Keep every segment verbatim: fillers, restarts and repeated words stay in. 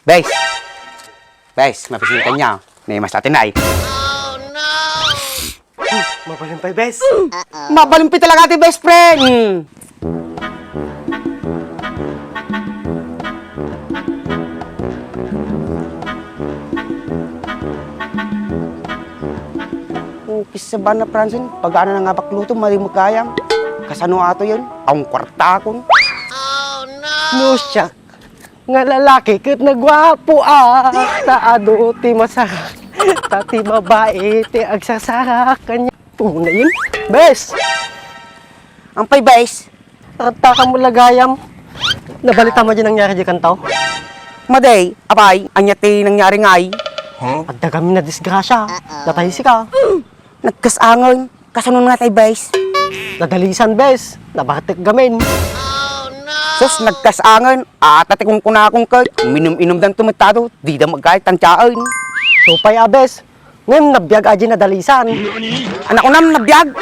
Bes! Bes, mabisinta niya. Naimas natin ay. Mabalin pa'y bes. Mabalin pa'y talaga ti best friend. Oh, kisa ba na, Francine? Pagana na nga bakluto, mali mo kayang. Kasano ato yun? Ang kwartakon. No, siak nga lalaki ket naguapo a, ta adu ti masarak, ta ti babai ti agsasarak kanya. Una yun. Bes! Ang pay, bes? Ragtaka mo lagayam. Nabalita mo di nangyari di kantaw? Maday, apay, anya ti nangyari ngay? Adda kami na disgrasya. Natay sika. Nagkasangan. Kasano nga tay, bes? Nadalisan, bes. Nabartek gamin. Sus, nagkasangan. Ata ti kunkunakon ket minum-inum dan tumitado. Di da magkay tansyaen. Supay a, bes. Ngem nabiag a di nadalisan. Anak unam nabiag.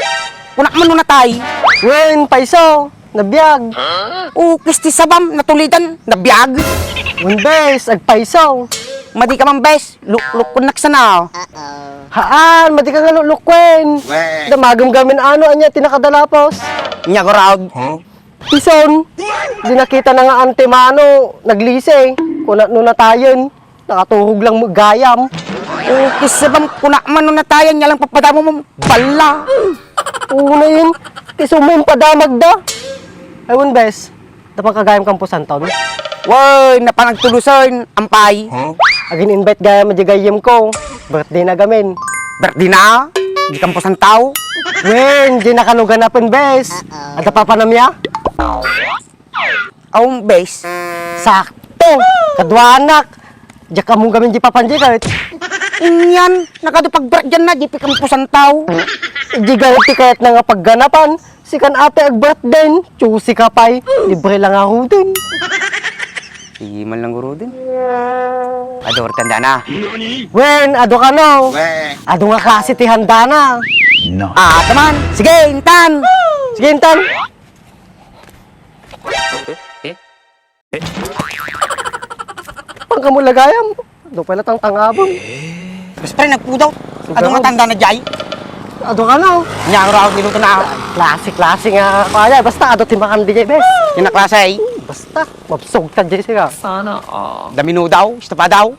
Kunak man no natay. Wen, payso. Nabiag. O, kisti sabam, natulidan, nabiag. Wen, bes, agpayso. Madi ka man, bes. Luklukkon naksana. Haan, madi ka nga luklukwen. Weh. Damagem gamin ano, anya ti nakadalapos. Nya, gurag. Tison, di nakita na nga antemano, naglise. Kuna no natayen, nakaturog lang mo gayam. O, kisa bang kuna man no natayen, nya lang papadamo mo, balla. Una yun, ti sumimpadamag da. Ewan, bes. Napakagayam kampo santaw, no? Wen, napanagtulusen, ampay. Agin-invite gayam di gayyem ko. Birthday na gamin. Birthday na? Di kampo santaw? Wen, di na kano ganapen, bes. Ada papanam ya? Aw, bes. Sakto. Kaduanak. Diak among gamin di papanjay kayat. Inyan, nakadu pagbarat dyan na, di pikampusan tao. Di gayat ti kayat na nga pagganapan. Sikan ate agbirthday, choosy ka pay. Libre lang ako din. Sige man lang guro din. Adu, tanda na. Wen, adu ka no? Wen. Adu nga klase ti handa na. No. Ah, taman. Sige, intan. Sige, intan. Pangkamulagayam. Adu pala tang tangabon. Basta pre, nagpudaw. Adu nga tanda na jay. Adu ka no? Nya, ang raot niluto na. Klase-klase nga kaya. Basta adu ti makandi jay, bes. Yung naklase ay. Basta, mabsog ta jay siya. Sana all. Damino daw, istapa daw.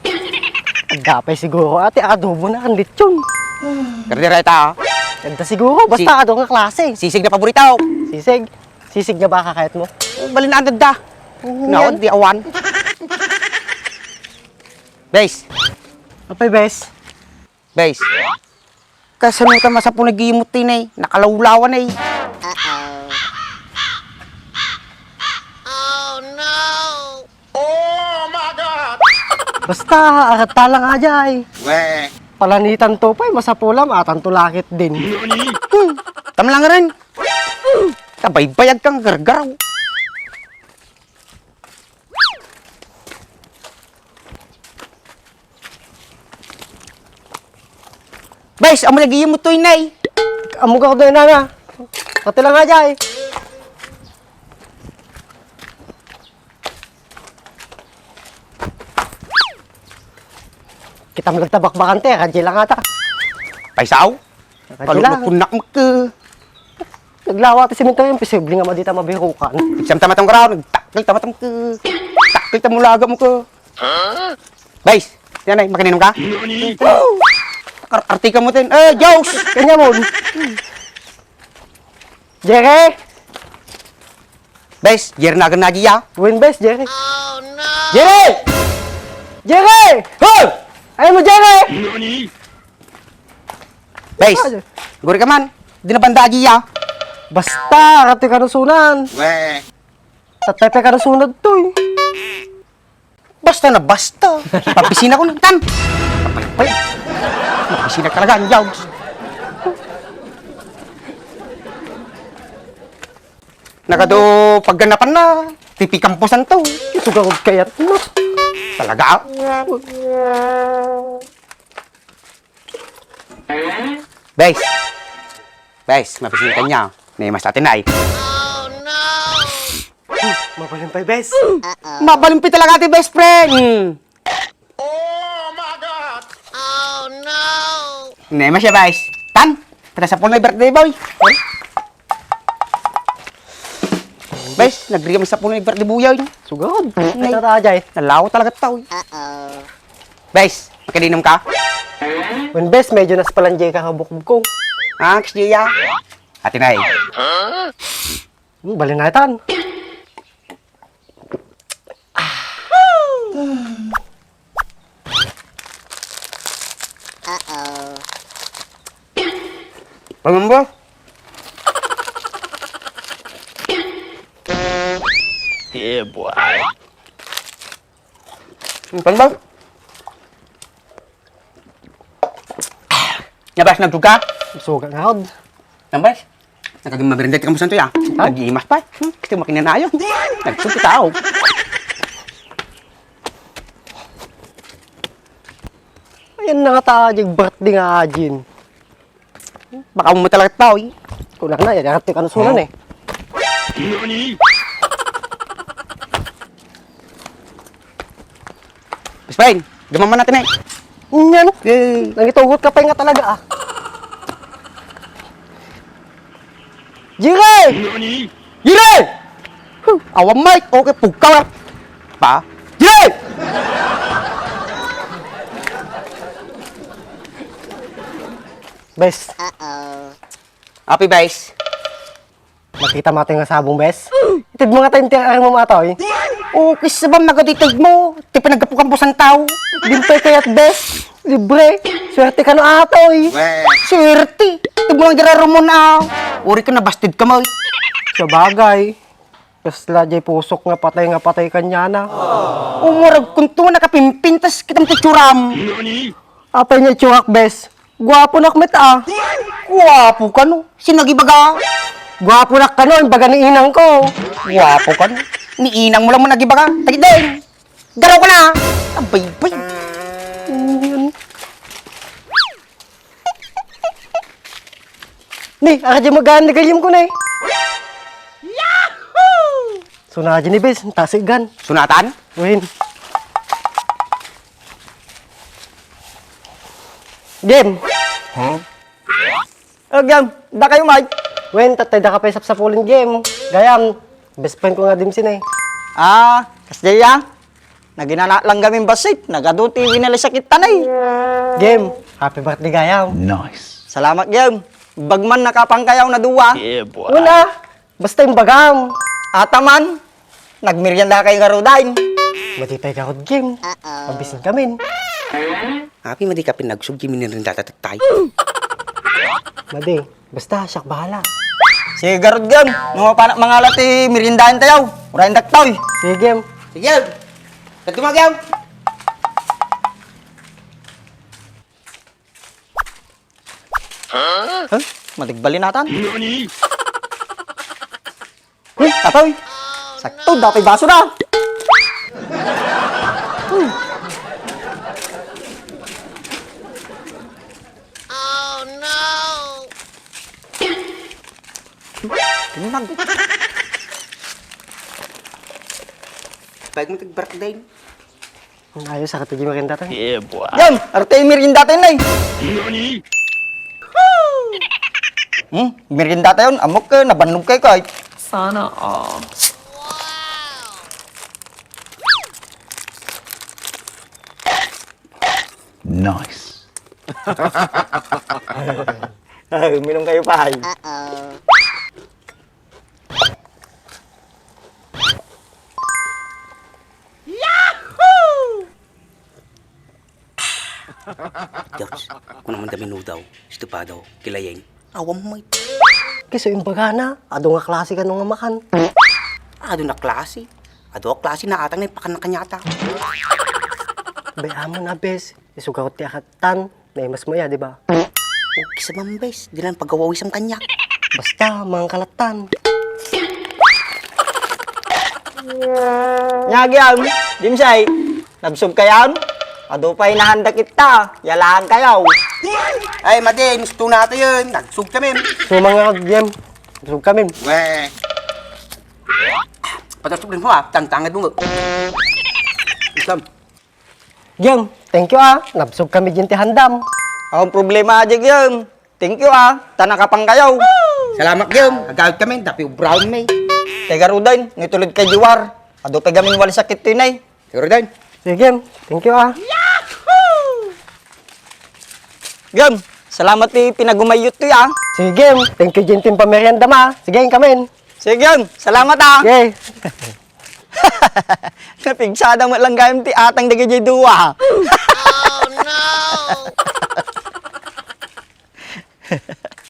Agapay siguro ate, adobo na kan lechon. Kardera ita. Ganda siguro, basta adu nga klase. Sisig na paborito. Sisig. Sisig nga baka kayat mo? Balin na da. Nawag di awan. Bes. Apay, bes? Bes. Kasano ta masapul nga gimot ti nay? Nakalawlawan ay. Basta, arat ta lang ajay. Weh. Palanitan to pay, masapulam, atan to lakit din. Hmm, tam lang rin. Kabaybayag kang gargaraw. Bes, amo lagi yung mutoy, nay. Amo ka ko doon, nana. Pati lang nga, jay. Kita mo lang tabakbakan, te. Kadya lang ata. Paisaw? Kadya lang. Kalukot punak mo ka. Naglawa ti sementeryo, imposible nga madita mabirukan. Iksam tamatang karaw, nagtakkel tamatang ka. Takkel ta mulaga mo ka. Guys, yan ay, makininum ka? Ar- artika mo tin. Eh, Jones! Kanya mo. Jere! Bes, Jere na agin na agiya. Wen, bes, Jere. Jere! Jere! Hoy! Ay mo, Jere! Bes, guri ka man. Di na banda agiya. Basta, kati ka na sunan. Weh. Tatay ka na sunod to eh. Basta na basta. Papisina ko, tan. Pagpay. Papisina talaga, ang yaws. Nagado pagganapan na, tipi kampusan to. Ito ka kayat mo. Talaga, ah. Bes. Bes, mapisinta niya. May mas latin ay. Mabalin pa'y bes. Mabalin pa'y talaga ti best friend. Hmm. Ne, masya, Bes. Tan, tara sapulna birthday boy. Bes, nagriam sapulna birthday boy. Sugad. Ne. Ito ta, Jay. Nalaw talaga tao. Bes, makiinom ka? Wen, Bes, medyo naspalan jay ka kabukbok ko. Ah, kasdiya. Ati na eh. Hmm, bali na itan. Pamamba? Yeah, boy. Pamamba? Nabas na juga? Suga nga hod. Nabas? Nagaging mamerenda ti kamusan to ya. Ha? Nag-iimas pa. Hmm, kasi makinanayon. Nagsumpit tao. Ayan na nga ta, di birthday nga ajin. Baka mo talaga tao eh. Kulang na, yan ang ating kanusunan eh. Bes Peng, dumaman natin eh. Yan. Eh. Nangitugot ka pa nga talaga ah. Jire! Jire! Huh, awan Mike, okay, pugkaw na. Pa? Jire! Bes. Happy, Bes. Makita mo atoy nga sabong, Bes? Itid mo nga tayo ti aramom atoy. O, kis sabam nagaditid mo. Ti panaggapukan po san tao. Dintay kayat, Bes. Libre. Swerte ka no atoy. Weh. Swerte. Itid mo lang dira rumon, ah. Uri ka nabasted ka mo. Sabagay. Kasla jay pusok nga patay nga patay kanyana. Umurag kunto nakapimpintas kitam ti tsuram. Apay nga itsurak, Bes? Guaponak met a. Guapo kano? Sino nagibaga? Guaponak kano, imbaga ni inang ko. Guapo kano? Ni inang mo lang mo nagibaga. Tagideng! Garaw ka na! Abay, bay! Ni, ara di magaan ni gayam ko na eh. Yahoo! Suna di ni Bes, tasigan. Sunatan? Win. Game. Huh? Oh, Gem, da kayo, Mike. Wen, tatay da ka pay sapsapulin, Gem. Gayam, best friend ko nga dimsin eh. Ah, kasdiya? Naginana lang gamin basit, nagadu ti winali sakit tanay. Gem, happy birthday gayam. Nice. Salamat, Gem. Bagman nakapangkayaw na duwa. Yeah, boy. Una, basta imbagam. Ataman, nagmerienda kayo nga rudain. Madi pay garud, Gem. Mabisin kamin. Api madi ka pinagsug, Gem, ni rin tatatay. Madi, basta, siak bahala. Sige, garud, Gem. No, panak mangala ti meriendahan tayo. Urayan daktoy. Sige, Gem. Sige, Gem. Kaduma, Gem. Huh? Matigbalinatan? Huh? Atoy! Sakto, dapay baso na! Huh. Tinag. Pag mo tag-birthday. Ang ayos, sakit lagi merienda tayo. Yeah, boy. Yan! Arte yung merienda tayo, Nay! Hmm? Merienda tayo, amok ka, nabannog kayo, Koy. Sana all. Nice. Ay, uminom kayo, Pay. Yahoo! Jaks, kuna man da menudo, estupado, kilayeng. Awan mo ito. Kiso imbagana, adu nga klase kano nga makan. Adu na klase. Adu a klase na atang na ipakan na kanyata. Bay, amo na, bes. Isugaw ti akatan. Naimas mo ya, di ba? O, kisa man, bes. Di lang pagawawisam kanya. Basta, mga kalatan. Nya, Giyam, Dimsay, nabsog kayam? Adu pay nahandak ita, yalaan kayaw. Ay, madi, gusto na ito yun. Nagsug kami. Sumanga, Giyam. Nabsog kami. Weh. Patasok din mo, ah. Tangtangad mo. Isam. Giyam, thank you, ah. Nabsog kami din ti handam. Awan problema, Jay, gem. Thank you, ah. Ta nakapankayo. Salamat, gem. Agawid kami, dapi ubraon mi. Kay garuden, no itulod kay Juar. Adu pay gamin wali sakit to, inay. Garuden. Sige, gem. Thank you, ah. Gem, salamat ti pinagumayyot to, ah. Sige, gem. Thank you, Jay, ti pamerienda ma. Sige, kami. Sige, gem. Salamat, ah. Sige. Napigsada met lang gayam ti atang dagiti dua. Oh, no!